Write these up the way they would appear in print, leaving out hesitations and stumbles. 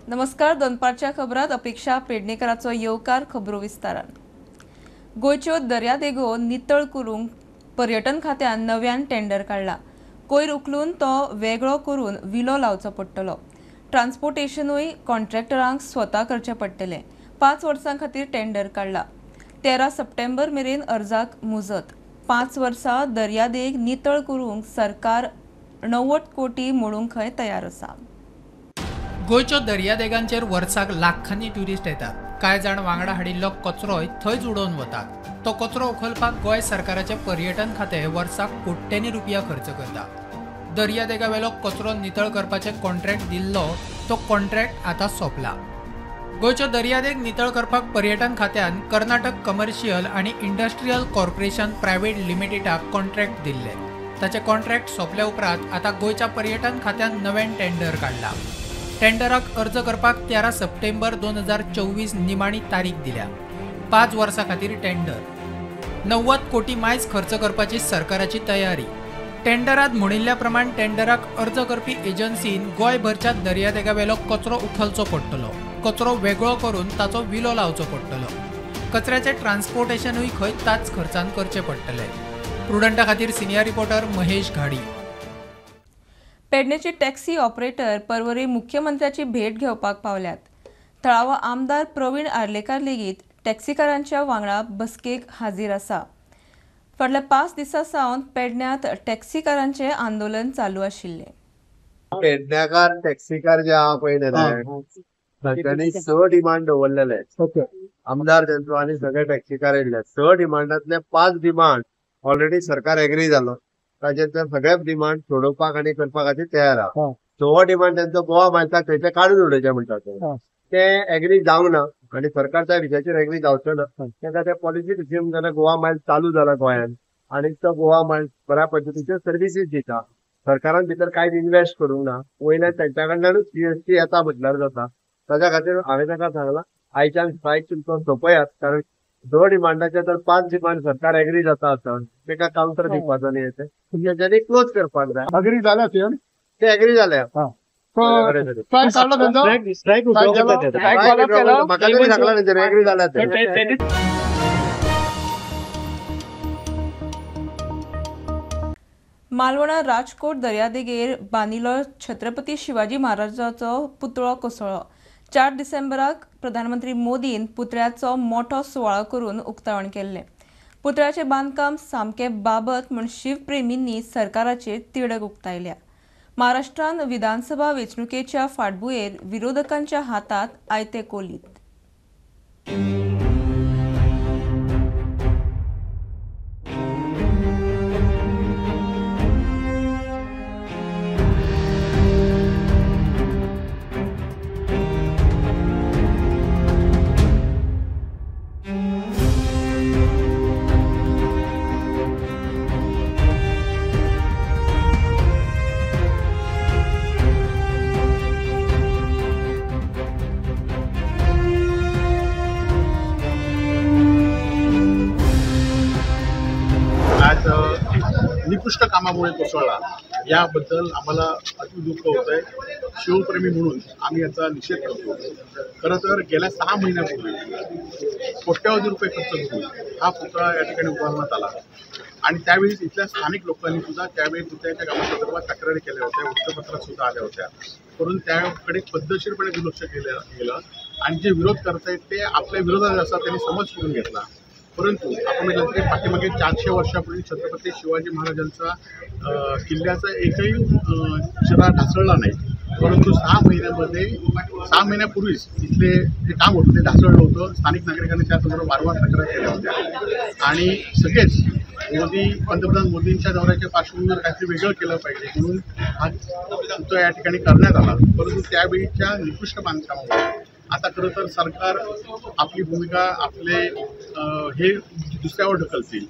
नमस्कार, दनपारच्या खबरात अपेक्षा पेडणेकराचो येवकार. खबरो विस्तारान. गोंयच्यो दर्यादेगो नितळ करूंक पर्यटन खात्यान नव्यान टेंडर काडला. कोयर उखलून तो वेगळो करून विलो लावचो पडटलो. ट्रान्सपोर्टेशनूय कॉन्ट्रॅक्टरांक स्वता करचें पडटलें. 5 वर्सां खातीर टेंडर काडला. 13 सप्टेंबर मेरेन अर्जाक मुजत. 5 वर्सां दर्यादेग नितळ करूंक सरकार 90 कोटी मोडूंक खंय तयार आसा. गोंयच्या दर्यादेगांचेर वर्साक लाखांनी ट्युरिस्ट येतात. कांय जाण वांगडा हाडिल्लो कचरोय थंयच उडोवन वतात. तो कचरो उखलपाक गोंय सरकाराचें पर्यटन खातें वर्साक कोट्यांनी रुपया खर्च करता. दर्यादेगावेलो कचरो नितळ करपाचें कॉन्ट्रॅक्ट दिल्लो तो कॉन्ट्रॅक्ट आतां सोंपला. गोंयच्यो दर्यादेग नितळ करपाक पर्यटन खात्यान कर्नाटक कमर्शियल आनी इंडस्ट्रियल कॉर्पोरेशन प्रायव्हेट लिमिटेडाक कॉन्ट्रॅक्ट दिल्लें. ताचें कॉन्ट्रॅक्ट सोंपल्या उपरांत आतां गोंयच्या पर्यटन खात्यान नव्यान टेंडर काडला. टेंडराक अर्ज करपाक 13 सप्टेंबर 2024 निमाणी तारीख दिल्या. 5 वर्सां खातीर टेंडर. 90 कोटी मायज खर्च करपाची सरकाराची तयारी. टेंडरात म्हणिल्ल्या प्रमाण टेंडराक अर्ज करपी एजन्सीन गोंयभरच्या दर्यादेगावेलो कचरो उखलचो पडटलो. कचरो वेगळो करून ताचो विलो लावचो पडटलो. कचऱ्याचें ट्रान्सपोर्टेशनूय खंय त्याच खर्चान करचें पडटलें. प्रुडंटा खातीर सिनियर रिपोर्टर महेश घाडी. पेडणेचे टॅक्सी ऑपरेटर परवरी मुख्यमंत्र्याची भेट घेवपाक पावल्यात. थळावो आमदार प्रवीण आर्लेकार लेगीत टॅक्सीकारांच्या वांगडा बसकेक हाजीर आसा. फाटल्या 5 दिसां सावन पेडण्यांत टॅक्सीकारांचें आंदोलन चालू आशिल्लें. पेडण्याकार टॅक्सीकार जे आहा पळय तांच्यांनी 6 डिमांड दवरलेले. आमदार तेंचो आनी सगळे टॅक्सीकार येयल्ले. 6 डिमांडांतले 5 डिमांड ऑलरेडी सरकार एग्री जालो. ताचेर ते सगळे डिमांड सोडोवपाक आनी करपा खातीर तयार आहा. 6 डिमांड तेंचो गोवा मायल्साक थंयचे काडून उडोवचें म्हणटा ते एग्री जावंक ना आनी सरकार त्या विशयाचेर एग्री जावचो ना. तेका ते पॉलिसी रिज्यूम जाल्यार गोवा मायल्स चालू जाला गोंयांत आनी तो गोवा मायल्स बऱ्या पद्दतीच्यो सर्विसीस दिता. सरकारान भितर कांयच इन्वेस्ट करूंक ना. वयल्यान तेंच्या कडल्यानूच जीएसटी येता म्हटल्यार जाता. ताच्या खातीर हांवें ताका सांगलां आयच्यान स्ट्रायक तुमचो सोंपयात, कारण 2 डिमांडाचे तर 5 डिमांड सरकार एग्री जाता आसा तेका कावंटर दिवपाचो न्ही. तेंच्यांनी क्लोज करपाक जाय. अग्री जाल्या ते एग्री जाल्या. म्हाका तरी सांगला तेंच्यांनी एग्री जाल्या ते. मालवणा राजकोट दर्यादेगेर बांदिल्लो छत्रपती शिवाजी महाराजाचो पुतळो कोसळ्ळो. 4 डिसेंबराक प्रधानमंत्री मोदीन पुतळ्याचो मोठो सुवाळो करून उक्तावण केल्लें. पुतळ्याचें बांदकाम सामकें बाबत म्हूण शिवप्रेमींनी सरकाराचेर तिडक उक्तायल्या. महाराष्ट्रान विधानसभा वेंचणुकेच्या फाटभुंयेर विरोधकांच्या हातात आयते कोलीत. निकृष्ट कामामुळे कोसळला याबद्दल आम्हाला अति दुःख होत आहे. शिवप्रेमी म्हणून आम्ही याचा निषेध करतो. खरं तर गेल्या 6 महिन्यापूर्वी कोट्यावधी रुपये खर्च करून हा पुतळा या ठिकाणी उभारण्यात आला आणि त्यावेळी इथल्या स्थानिक लोकांनी सुद्धा त्यावेळी पुतळ्याच्या कामासंदर्भात तक्रारी केल्या होत्या, वृत्तपत्रात सुद्धा आल्या होत्या. परंतु त्याकडे पद्धतशीरपणे दुर्लक्ष केलं गेलं आणि जे विरोध करतायत ते आपल्या विरोधात असतात त्यांनी समज करून घेतला. परंतु आपण म्हटलं तरी पाठीमागे 400 वर्षापूर्वी छत्रपती शिवाजी महाराजांचा किल्ल्याचा एकही चिरा ढासळला नाही. परंतु 6 महिन्यापूर्वीच इथले जे काम होतं ते ढासळलं होतं. स्थानिक नागरिकांनी त्या संदर्भात वारंवार तक्रार केल्या होत्या आणि सगळेच पंतप्रधान मोदींच्या दौऱ्याच्या पार्श्वभूमीवर काहीतरी वेगळं केलं पाहिजे म्हणून हा पुतळा या ठिकाणी करण्यात आला. परंतु त्यावेळीच्या निकृष्ट बांधकामामुळे आता खरं तर सरकार आपली भूमिका आपले हे दुसऱ्यावर ढकलतील,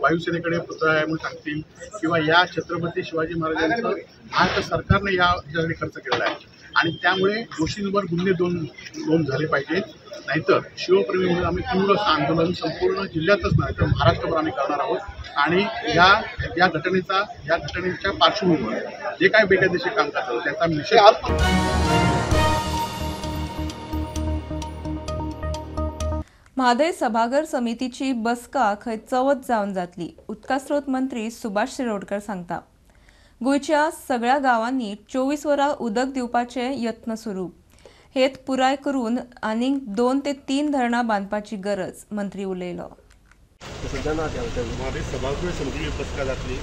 वायुसेनेकडे पुतळा आहे म्हणून सांगतील किंवा या छत्रपती शिवाजी महाराजांचं महाराष्ट्र सरकारने या ठिकाणी खर्च केलेला आहे आणि त्यामुळे दोषींवर गुन्हे नोंद झाले पाहिजेत. नाहीतर शिवप्रेमी म्हणून आम्ही तीव्र असं आंदोलन संपूर्ण जिल्ह्यातच नाही तर महाराष्ट्रभर आम्ही करणार आहोत. आणि या घटनेच्या पार्श्वभूमीवर जे काही बेकायदेशीर कामकाज झालं त्याचा निषेध. म्हादय सभाघर समितीची बसका खंय चवथ जावन जातली, उदकास्रोत मंत्री सुभाष शिरोडकर सांगता. गोंयच्या सगळ्या गांवांनी 24 वरां उदक दिवपाचे यत्न सुरू, हेत पुराय करून आनीक 2 ते 3 धरणां बांदपाची गरज, मंत्री उलयलो. म्हादय सभाघर समितीची बसका जातली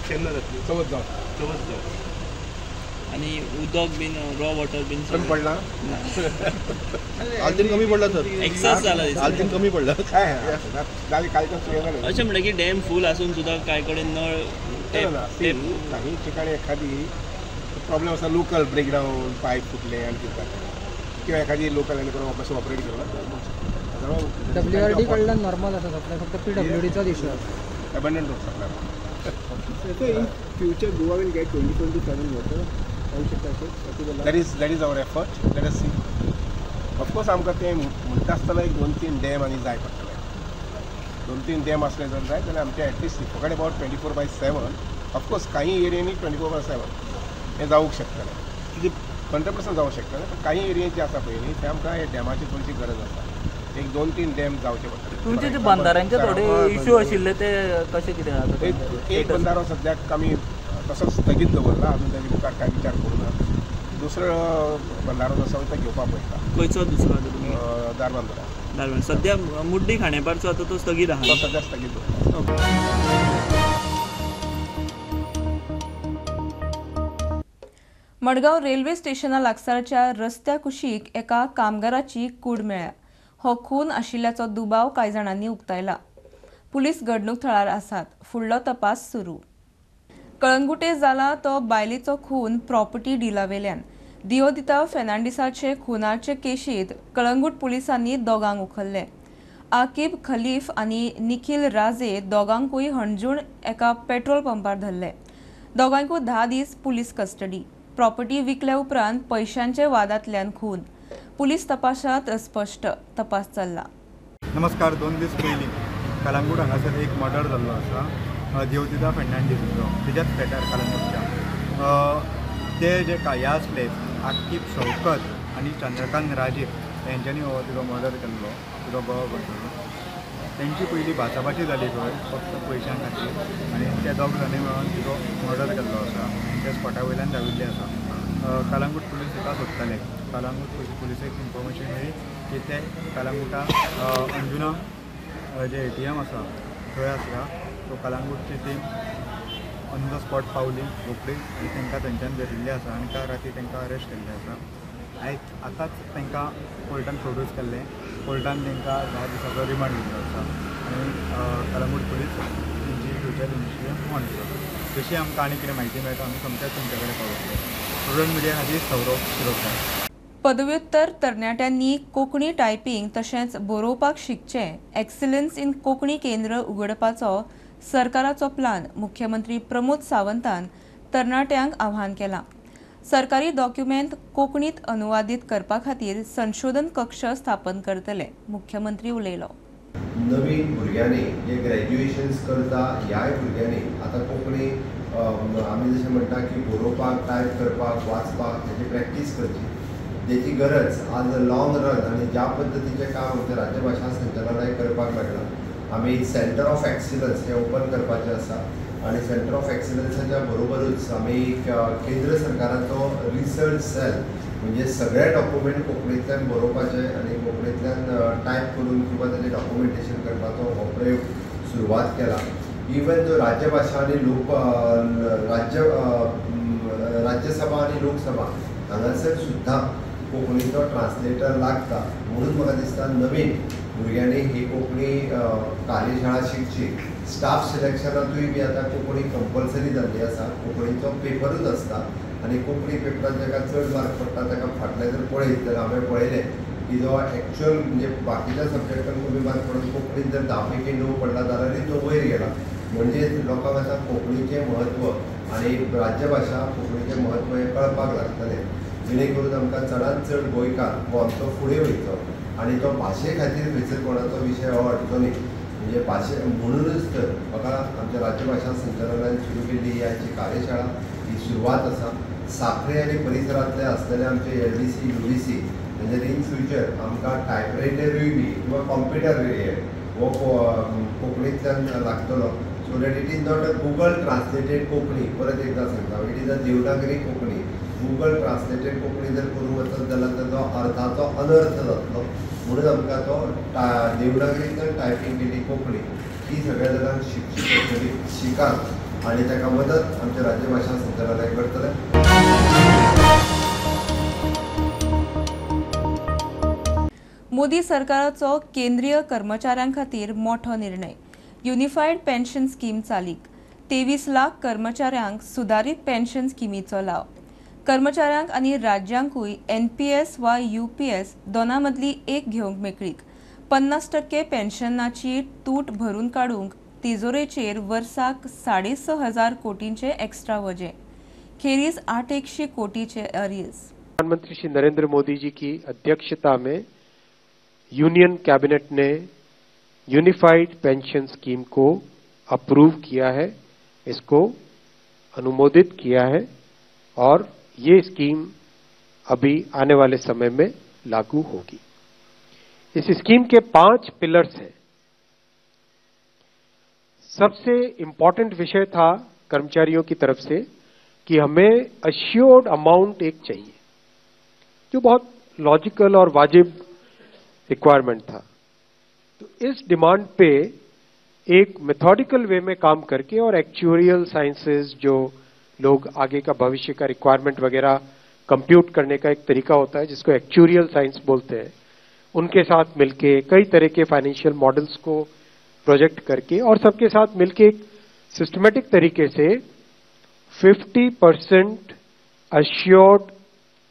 केन्ना जातली? चवथ जावन. आनी उदक बीन रॉ वॉटर बीन कमी पडला, आलतीन कमी पडला सर, एक्सेस जाला, आलतीन कमी पडला. अशें म्हणटा की डॅम फूल आसून सुद्दां कांय कडेन नळ काही ठिकाणी एखादी प्रॉब्लेम आसा, लोकल ब्रेकडावन पायप फुटले आनी कितें किंवा एखादी लोकल आनी करून कसो ऑपरेट केलो. डब्ल्यूआरडी कडल्यान नॉर्मल आसा सप्लाय, फक्त पीडब्ल्यूडीचोच इशू आसा. Abundant of supply. So in future Goa will get 24/7 water. That is our effort. Let us see. Of course आमकां तें म्हणटा आसतना एक 2-3 डॅम आनी जाय पडटले. 2-3 डॅम आसले जर जाय जाल्यार आमचे एटलिस्ट फकत अबावट 24/7. ऑफकोर्स काही एरियांनी 24/7 हें जावंक शकतलें, कितें 100% जावंक शकतलें, पण काही एरिया जे आसा पळय न्ही ते आमकां हे डॅमाची थोडीशी गरज आसा. एक 2-3 डॅम जावचे पडटले. तुमचे जे बंधाऱ्यांचे थोडे इश्यू आशिल्ले ते कशे कितें आसा? एक बंधारो सद्याक आमी तसोच स्थगीत दवरला, अजून ताजे मुखार कांय विचार करूं ना. दुसरो बंधारो जो आसा तो घेवपाक पळयता. खंयचो दुसरो? दारबांदरा. दारबांदरा सद्या मुड्डी खांडेपारचो आतां तो स्थगीत आहा, तो सद्या स्थगीत दवरला. मडगांव रेल्वे स्टेशना लागसारच्या रस्त्या कुशीक एका कामगाराची कूड मेळ्ळ्या. हो खून आशिल्ल्याचो दुबाव कांय जाणांनी उक्तायला. पुलीस घडणूक थळार आसात, फुडलो तपास सुरू. कळंगुटे जाला तो बायलेचो खून प्रॉपर्टी डिलावेल्यान. दियोदिता फेर्नांडीसाचे खुनाचे केशींत कळंगूट पुलिसांनी दोगांक उखल्ले. आकिब खलीफ आनी निखील राजे दोगांकूय हणजूण एका पेट्रोल पंपार धरले. दोगांकूय 10 दीस पुलीस कस्टडी. प्रॉपर्टी विकल्या उपरांत पैशांचे वादांतल्यान खून. पुलीस तपासात स्पश्ट, तपास चल्ला. नमस्कार. 2 दीस पयलीं कळंगूट हांगासर एक मर्डर जाल्लो आसा, देवदिता फेर्नांडीसाचो, तेज्याच फ्लॅटार कळंगूटच्या. ते जे हे आसले आकिब शौकत आनी चंद्रकांत राजे हेंच्यांनी हो तिजो मर्डर केल्लो, तिजो गळो करून. तेंची पयलीं भाचाभाची जाली खंय फक्त पयशां खातीर, आनी ते दोग जाणांनी मेळून तिजो मर्डर केल्लो आसा आनी ते स्पॉटा वयल्यान धांविल्ले आसा. कळंगूट पुलीस ताका सोदताले. कळंगूट पुलिसेक इन्फॉर्मेशन मेळ्ळी की ते कळंगुटा अंजुना जे ATM आसा थंय आसला. सो कळंगूटची टीम ऑन the spot पावली रोखडी आनी तांकां थंयच्यान धरिल्ले आसा आनी काल राती तांकां अरेस्ट केल्ले आसा. आयज आतांच तांकां कोर्टान प्रोड्यूस केल्लें. कोर्टान तांकां 10 दिसाचो रिमांड दिल्लो आसा आनी कळंगूट पुलीस तेंची फ्युचर इन्वेस्टिगेशन ऑन आसा. जशी आमकां आनी कितें म्हायती मेळटा आमी सोमतेच तुमचे कडेन पावतले. प्रुडंट मिडिया खातीर सौरभ शिरोडकर. पदव्युत्तर तरणाट्यांनी कोंकणी टायपींग तशेंच बरोवपाक शिकचें, एक्सिलन्स इन कोंकणी केंद्र उगडपाचो सरकाराचो प्लान मुख्यमंत्री प्रमोद सावंतान तरणाट्यांक आव्हान केलां. सरकारी डॉक्युमेंट कोंकणीत अनुवादीत करपा खातीर संशोधन कक्ष स्थापन करतले, मुख्यमंत्री उलयलो. नवीन भुरग्यांनी जे ग्रॅज्युएशन्स करता ह्याय भुरग्यांनी आतां कोंकणी आमी जशें म्हणटा की बरोवपाक, टायप करपाक, वाचपाक हेची प्रॅक्टीस करची, तेची गरज आज लॉंग रन. आनी ज्या पद्दतीचें काम आमच्या राज्यभाशा संचालनालय करपाक लागलां, आमी सेंटर ऑफ एक्सिलन्स हें ओपन करपाचें आसा आनी सेंटर ऑफ एक्सिलन्साच्या बरोबरूच आमी केंद्र सरकाराचो रिसर्च सेल म्हणजे सगळे डॉक्युमेंट कोंकणींतल्यान बरोवपाचे आनी कोंकणींतल्यान टायप करून किंवा ताजें डॉक्युमेंटेशन करपाचो हो प्रयोग सुरवात केला. इवन जो राज्यभाशा आनी लोक राज्यसभा आनी लोकसभा हांगासर सुद्दां कोंकणीचो ट्रान्सलेटर लागता. म्हणून म्हाका दिसता नवीन भुरग्यांनी ही कोंकणी कार्यशाळा शिकची. स्टाफ सिलेक्शनांतूय बी आतां कोंकणी कंपल्सरी जाल्ली आसा, कोंकणीचो पेपरूच आसता आनी कोंकणी पेपरान जाका चड मार्क पडटा ताका फाटल्यान जर पळयत जाल्यार हांवें पळयलें की जो एक्चुअल म्हणजे बाकीच्या सब्जेक्टान कमी मार्क पडून कोंकणीन जर 10 पैकी 9 पडला जाल्यारूय तो वयर गेला. म्हणजे लोकांक आतां कोंकणीचें म्हत्व आनी राज्यभाशा कोंकणीचें म्हत्व हें कळपाक लागतलें, जेणे करून आमकां चडांत चड गोंयकार हो आमचो फुडें वयचो आनी तो भाशे खातीर खंयसर कोणाचो विशय हो हाडचो न्ही. म्हणजे भाशे म्हणूनच तर म्हाका आमच्या राज्यभाशा संचालनान सुरू केल्ली ही आजची कार्यशाळा ही सुरवात आसा. साखळी आनी परिसरांतले आसलेले आमचे LDC UDC म्हणजे इन फ्युचर आमकां टायपरायटरूय बी किंवा कॉम्प्युटरूय हो कोंकणींतल्यान लागतलो. So that it is not a Google translated Konkani. परत एकदां सांगता, it is a Devanagari Konkani. Google translated Konkani जर करूंक वचत जाल्यार ताचो अर्थाचो अनर्थ जातलो, म्हणून आमकां तो देवनागरींतल्यान टायपींग केली कोंकणी ही सगळ्या जाणांक शिकची पडटली. शिकात आनी ताका मदत आमच्या राज्यभाशा संचालनालय करतले. मोदी सरकाराचो केंद्रीय कर्मचाऱ्यां खातीर मोठो निर्णय. युनिफायड पेन्शन स्कीम चालीक. 23 लाख कर्मचाऱ्यांक सुदारीत पेन्शन स्किमीचो लाव. कर्मचाऱ्यांक आनी राज्यांकूय NPS वा UPS दोनां मदली एक घेवंक मेकळीक. 50% पेन्शनाची तूट भरून काडूंक तिजोरेचेर वर्साक 6,500 कोटींचे एक्स्ट्रा वजें, खेरीज 800 कोटीचे अरियर्स. प्रधानमंत्री श्री नरेंद्र मोदी जी की अध्यक्षता में यूनियन कैबिनेट ने यूनिफाइड पेंशन स्कीम को अप्रूव किया है, इसको अनुमोदित किया है और ये स्कीम अभी आने वाले समय में लागू होगी। इस स्कीम के 5 पिलर्स हैं। सबसे इंपॉर्टेंट विषय था कर्मचारियों की तरफ से कि हमें अश्योर्ड अमाउंट एक चाहिए, जो बहुत लॉजिकल और वाजिब रिक्वायरमेंट था। तो इस डिमांड पे एक मेथोडिकल वे में काम करके और एक्चुरियल साइंसेस, जो लोग आगे का भविष्य का रिक्वायरमेंट वगैरह कंप्यूट करने का एक तरीका होता है जिसको एक्चुरियल साइंस बोलते हैं, उनके साथ मिलके कई तरह के फाइनेंशियल मॉडल्स को प्रोजेक्ट करके और सबके साथ मिलके एक सिस्टमेटिक तरीके से 50% अश्योर्ड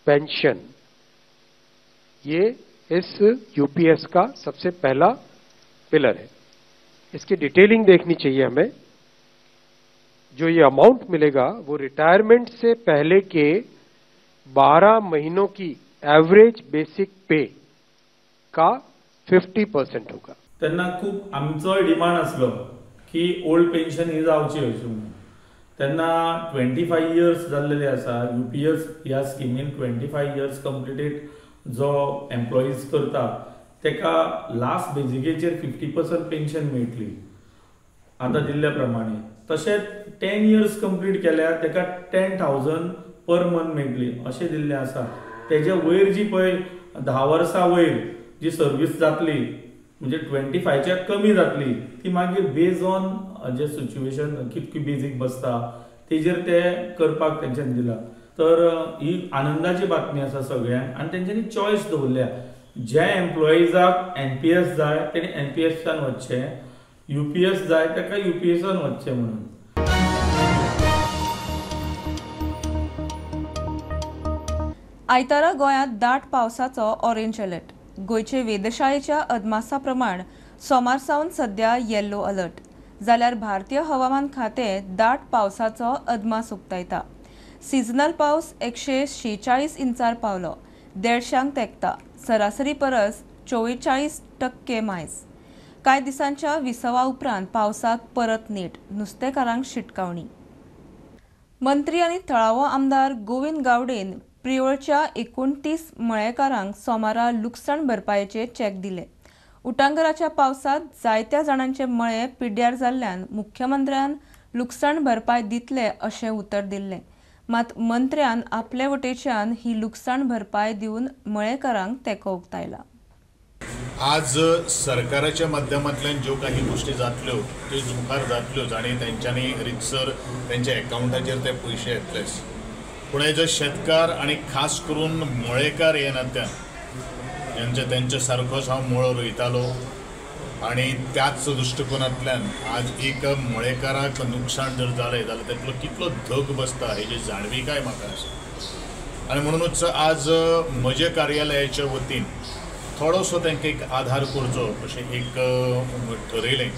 पेंशन, ये इस यूपीएस का सबसे पहला पिलर है। इसकी डिटेलिंग देखनी चाहिए हमें। जो ये अमाउंट मिलेगा वो रिटायरमेंट से पहले के 12 महीनों की एवरेज बेसिक पे का 50% होगा। तेन्ना खूब आमचोय डिमांड आसलो की ओल्ड पेन्शन ही जावची अशें म्हणून। तेन्ना 25 इयर्स जाल्लेले आसा यूपीएस ह्या स्किमीन 25 इयर्स कंप्लिटेड जो एम्प्लॉईज करता तेका लास्ट बेजिकेचेर 50% पेन्शन मेळटली आतां दिल्ल्या प्रमाणे। तशेंच 10 इयर्स कंप्लीट केल्यार तेका 10,000 पर मंथ मेळटली अशें दिल्लें आसा। तेजे वयर जी पळय 10 वर्सां वयर जी सर्वीस जातली म्हणजे 25च्या कमी जातली ती मागीर बेज ऑन जे सिच्युएशन कितकी बेजीक बसता तेजेर ते करपाक तेंच्यांनी दिला। तर ही आनंदाची बातमी आसा सगळ्यांक आनी तेंच्यांनी चॉयस दवरल्या, ज्या एम्प्लॉइजाक NPS जाय तेणी NPSान वचचें, UPS जाय ताका UPSान वचचें म्हणून। आयतारा गोंयांत दाट पावसाचो ऑरेंज अलर्ट. गोंयचे वेधशाळेच्या अदमासा प्रमाण सोमार सावन सध्या येल्लो अलर्ट, जाल्यार भारतीय हवामान खातें दाट पावसाचो अदमास उक्तायता. सिजनल पावस 146 इंचार पावलो, 150 तेंकता, सरासरी परस 44% मायज. कांय दिसांच्या विसवा उपरांत पावसाक परत नेट, नुस्तेकारांक शिटकावणी. मंत्री आनी थळावो आमदार गोविंद गावडेन प्रियोळच्या 29 मळेकारांक सोमारा लुकसाण भरपायेचे चॅक दिले. उटांगराच्या पावसांत जायत्या जाणांचे मळे पिड्ड्यार जाल्ल्यान मुख्यमंत्र्यान लुकसाण भरपाय दितले अशें उतर दिल्लें. मात मंत्र्यान आपले वटेच्यान ही लुकसाण भरपाय दिवन मळेकारांक तेंको उक्तायला. आज सरकाराच्या माध्यमांतल्यान ज्यो काही गोष्टी जातल्यो त्यो मुखार जातल्योच आनी तेंच्यांनी रितसर तेंच्या एकावंटाचेर ते पयशे येतलेच. पूण एज अ शेतकार आनी खास करून मळेकार हे नात्यान तेंच्या सारकोच हांव मळो रोयतालो आनी त्याच दृश्टिकोनांतल्यान आज एक मळेकाराक नुकसाण जर जालें जाल्यार तेतलो कितलो धग बसता हेजी जाणविकाय म्हाका आसा. आनी म्हणुनूच आज म्हज्या कार्यालयाच्या वतीन थोडोसो तांकां एक आधार करचो अशें एक ठरयलें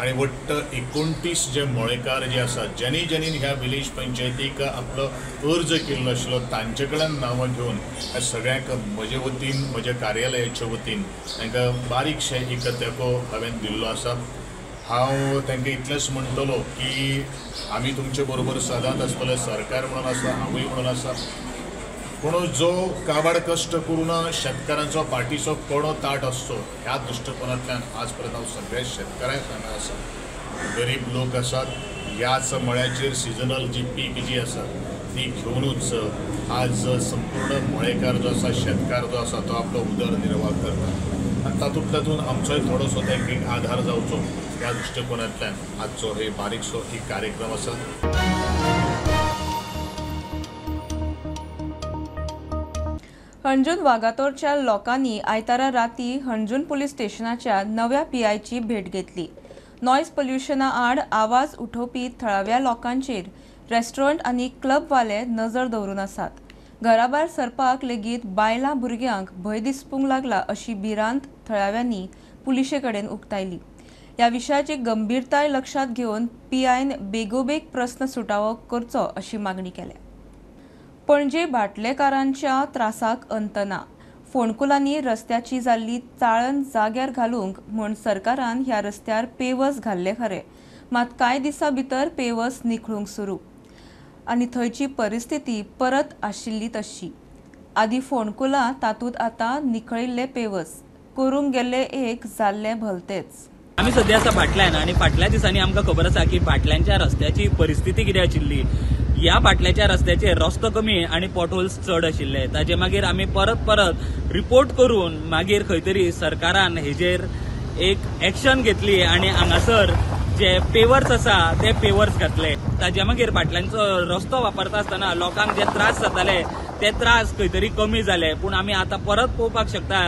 आनी वट्ट 29 जे मळेकार जे आसात ज्यांनी ज्यांनी ह्या विलेज पंचायतीक आपलो अर्ज केल्लो आशिल्लो तांचे कडेन नांवां घेवन ह्या सगळ्यांक म्हजे वतीन म्हज्या कार्यालयाच्या वतीन तांकां बारीकशें एक तेंको हांवें दिल्लो आसा. हांव तांकां इतलेंच म्हणटलो की आमी तुमचे बरोबर सदांच आसतले, सरकार म्हणून आसा, हांवूय म्हणून आसा. पूण जो काबाड कश्ट करून शेतकारांचो पाठीचो कणो ताट आसचो ह्या दृश्टिकोनांतल्यान आज पर्यंत हांव सगळ्या शेतकारांक सांगणार आसा. गरीब लोक आसात, ह्याच मळ्याचेर सिजनल जी पीक जी आसा ती घेवनूच आज संपूर्ण मळेकार जो आसा, शेतकार जो आसा तो आपलो उदरनिर्वाह करता आनी तातूंत तातूंत आमचोय थोडोसो तांकां एक आधार जावचो ह्या दृश्टिकोनांतल्यान आजचो हे बारीकसो एक कार्यक्रम आसा. हणजूण वागातोरच्या लोकांनी आयतारा राती हणजूण पुलीस स्टेशनाच्या नव्या पीआयची भेट घेतली. नॉयज पोल्युशना आड आवाज उठोवपी थळाव्या लोकांचेर रेस्टॉरंट आनी क्लबवाले नजर दवरून आसात. घराभायर सरपाक लेगीत बायलां भुरग्यांक भंय दिसपूंक लागला अशी भिरांत थळाव्यांनी पुलिशे कडेन उक्तायली. ह्या विशयाची गंभीरताय लक्षांत घेवन पीआयन बेगोबेग प्रस्न सुटावो करचो अशी मागणी केल्या. पणजे बाटलेकारांच्या त्रासाक अंत ना. फोंडकुलांनी रस्त्याची जाल्ली चाळण जाग्यार घालूंक म्हूण सरकारान ह्या रस्त्यार पेवर्स घाल्ले खरे, मात कांय दिसां भितर पेवर्स निखळूंक सुरू आनी थंयची परिस्थिती परत आशिल्ली तशी. आदी फोंडकुलां तातूंत आतां निखळिल्ले पेवर्स करूंक गेल्ले एक जाल्ले भलतेच. आमी सद्या आसा भाटल्यान आनी फाटल्या दिसांनी आमकां खबर आसा की भाटल्यांच्या रस्त्याची परिस्थिती कितें आशिल्ली. ह्या बाटल्याच्या रस्त्याचेर रस्तो कमी आनी पोटहोल्स चड आशिल्ले. ताजे मागीर आमी परत परत रिपोर्ट करून मागीर खंय तरी सरकारान हेजेर एक एक्शन घेतली आनी हांगासर जे पेवर्स आसा ते पेवर्स घातले. ताजे मागीर बाटल्यांचो रस्तो वापरता आसतना लोकांक जे त्रास जाताले ते त्रास खंय तरी कमी जाले. पूण आमी आतां परत पळोवपाक शकता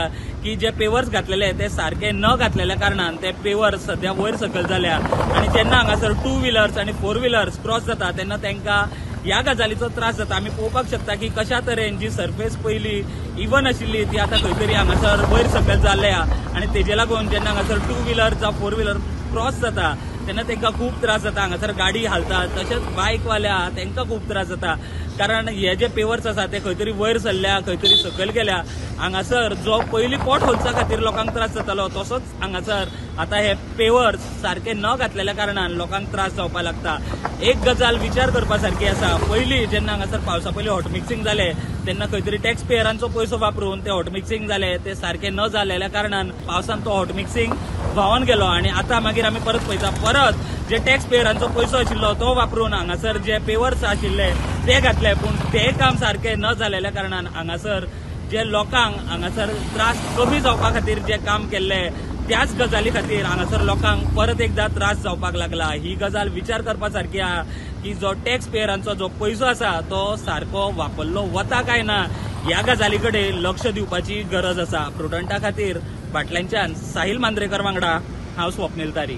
की जे पेवर्स घातलेले ते सारके न घातलेल्या कारणान ते पेवर्स सद्या वयर सकयल जाल्या आनी जेन्ना हांगासर टू व्हिलर्स आनी फोर व्हिलर्स क्रॉस जाता तेन्ना तांकां ह्या गजालीचो त्रास जाता. आमी पळोवपाक शकता की कशा तरेन जी सरफेस पयली इवन आशिल्ली ती आतां खंय तरी हांगासर वयर सकयल जाल्या आनी तेजे लागून जेन्ना हांगासर टू व्हिलर जावं फोर व्हिलर क्रॉस जाता तेन्ना तांकां खूब त्रास जाता. हांगासर गाडी हालता, तशेंच बायकवाले आहा तांकां खूब त्रास जाता, कारण हे जे पेवर्स आसा ते खंय तरी वयर सरल्या, खंय तरी सकयल गेल्या. हांगासर जो पयलीं पोट होल्सा खातीर लोकांक त्रास जातालो तसोच हांगासर आतां हे पेवर्स सारके न घातलेल्या कारणान लोकांक त्रास जावपाक लागता. एक गजाल विचार करपा सारकी आसा, पयलीं जेन्ना हांगासर पावसा पयलीं हॉट मिक्सिंग जालें तेन्ना खंय तरी टॅक्स पेयरांचो पयसो वापरून ते हॉट मिक्सिंग जालें, ते सारकें न जालेल्या कारणान पावसान तो हॉट मिक्सिंग व्हांवन गेलो आनी आतां मागीर आमी परत पळयता परत जे टॅक्स पेयरांचो पयसो आशिल्लो तो वापरून हांगासर जे पेवर्स आशिल्ले ते घातले, पूण ते काम सारकें न जालेल्या कारणान हांगासर जे लोकांक हांगासर त्रास कमी जावपा खातीर जे काम केल्ले त्याच गजाली खातीर हांगासर लोकांक परत एकदा त्रास जावपाक लागला. ही गजाल विचार करपा सारकी आहा की जो टॅक्स पेयरांचो जो पयसो आसा तो सारको वापरलो वता काय ना ह्या गजाली कडेन लक्ष दिवपाची गरज आसा. प्रुडंटा खातीर बाटल्यांच्यान साहिल मांद्रेकर वांगडा हांव स्वप्नील तारी.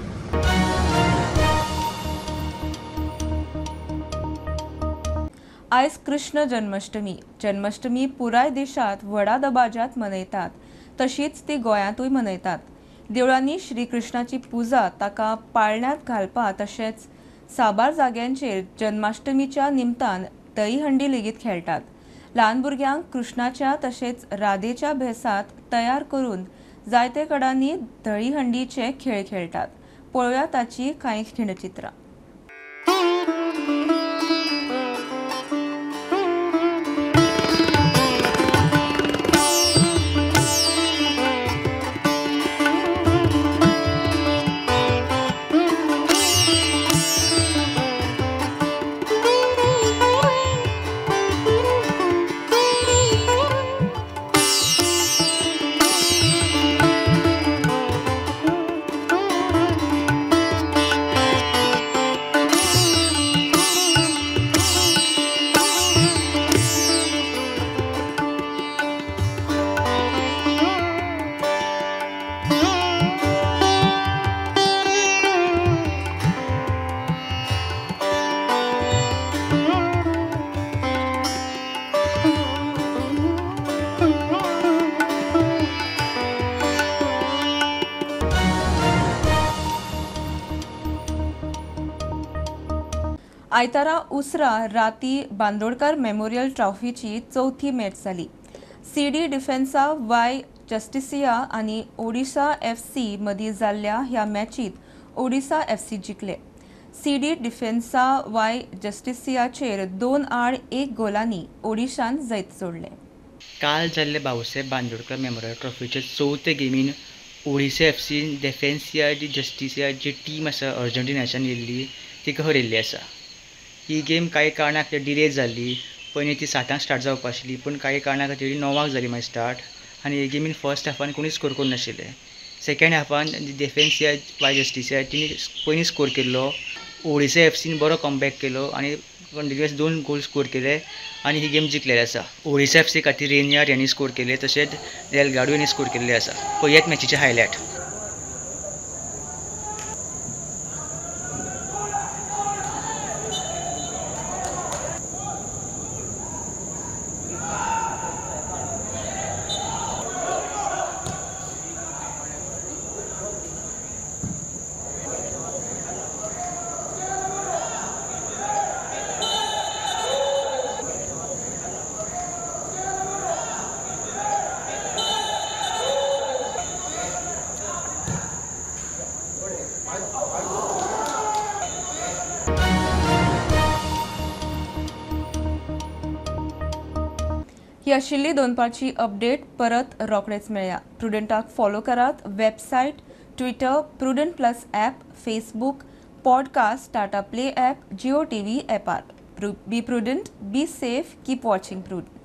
आयज कृष्ण जन्माष्टमी. जन्माष्टमी पुराय देशात व्हडा दबाज्यात मनयतात, तशीच ती गोंयांतूय मनयतात. देवळांनी श्रीकृष्णाची पुजा ताका पाळण्यांत घालपा तशेंच साबार जाग्यांचेर जन्माष्टमीच्या निमतान दहीहंडी लेगीत खेळटात. ल्हान भुरग्यांक कृष्णाच्या तशेंच राधेच्या भेसांत तयार करून जायते कडांनी दहीहंडीचे खेळ खेळटात. पळोवया ताची कांय खिणचित्रां. आयतारा उसरा राती बांदोडकर मेमोरियल ट्रॉफीची चौथी मॅच जाली. सीडी डिफेन्सा वाय जस्टिसिया आनी ओडिशा FC मदीं जाल्ल्या ह्या मॅचीत ओडिसा एफसी जिखले. सीडी डिफेन्सा वाय जस्टिसियाचेर 2-1 गोलांनी ओडिशान जैत जोडलें. काल जाल्ले भाऊसाहेब बांदोडकर मेमोरियल ट्रॉफीचे चवथे गेमीन ओडिशा एफसीन डेफेन्सिया डी जस्टिसिया जी टीम आसा अर्जंटिनाच्यान येयल्ली तिका हरयल्ली आसा. ही गेम कांय कारणां खातीर डिले जाल्ली. पयलीं ती 7 स्टार्ट जावपा आशिल्ली पूण कांय कारणां खातीर 9 जाली मागीर स्टार्ट आनी हे गेमीन फर्स्ट हाफान कोणीच स्कोर करूंक नाशिल्ले. सेकेंड हाफान डेफेन्सिया वाय जस्टिसिया तिणी पयलीं स्कोर केल्लो. ओडिशा एफसीन बरो कमबॅक केलो आनी कंटिन्युअस 2 गोल स्कोर केले आनी ही गेम जिखलेली आसा. ओडिशा एफसी खातीर रेनियर यांनी स्कोर केले तशेंच डेलगाडो यांनी स्कोर केल्ले आसा. पळयात मॅचीचे हायलायट. ही आशिल्ली दोनपारची अपडेट. परत रोखडेच मेळया. प्रुडंटाक फॉलो करात. Website, Twitter, Prudent plus app, Facebook, podcast, Tata Play app, Jio TV ॲपार. Be prudent, be safe, keep watching Prudent.